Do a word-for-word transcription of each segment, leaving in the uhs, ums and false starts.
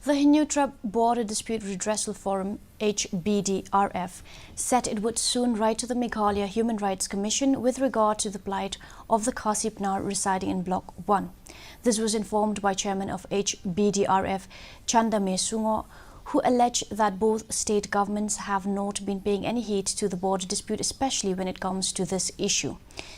The Hynñiewtrep Border Dispute Redressal Forum, H B D R F, said it would soon write to the Meghalaya Human Rights Commission with regard to the plight of the Khasi Pnar residing in Block one. This was informed by Chairman of H B D R F, Chandame Sungoh, who alleged that both state governments have not been paying any heed to the border dispute, especially when it comes to this issue.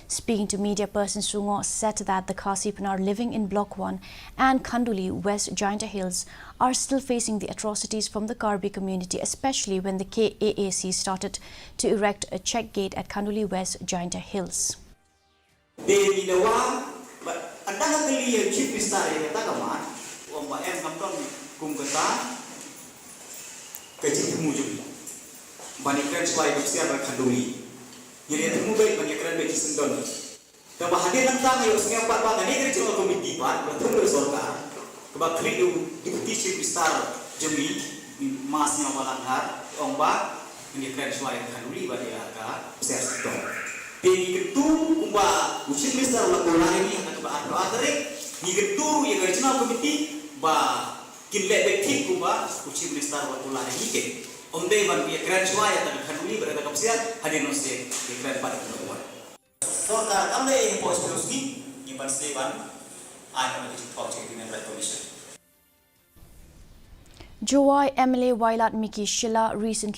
Speaking to media person, Sungoh said that the Khasi Pnar living in Block one and Khanduli, West Jaintia Hills, are still facing the atrocities from the Karbi community, especially when the K A A C started to erect a check gate at Khanduli, West Jaintia Hills. Te ngi dawa ba ynda ka kali ïa u Chief Minister ïa kata ka mat, u ong ba em kam don kum kata ka jingthmu jong ngi ban ïakren shuwa ïa ka bsiar ka Khanduli. Ngi la ïa thmu beit ban ïakren beit shisien don. Te ba hadien nangta nga ïohsngew pat ba kane ka Regional Committee pat ba thmu da sorkar, kaba khlieh da u Deputy Chief Minister jong ngi, Ma Sniawbhalang Dhar, u ong ba ngin ïakren shuwa ïa ka Khanduli bad ïa ka bsiar shisien. Te ngi kyntu kumba u Chief Minister u la kular ïa ngi ha kaba arphew ar tarik, ngi kyntu ïa ka Regional Committee ba kin leh beit thik kumba u Chief Minister u la kular ïa ngi, kin ym dei ban ïakren shuwa ïa ka Khanduli bad ïa ka bsiar, hadien ngi ïakren pat ïa ka Sorkar kam dei hapoh shnong sngi, ngi ban sdei ban ai ka jingthok jong ka Human Rights Commission. Jowai M L A Wailadmiki Shylla recently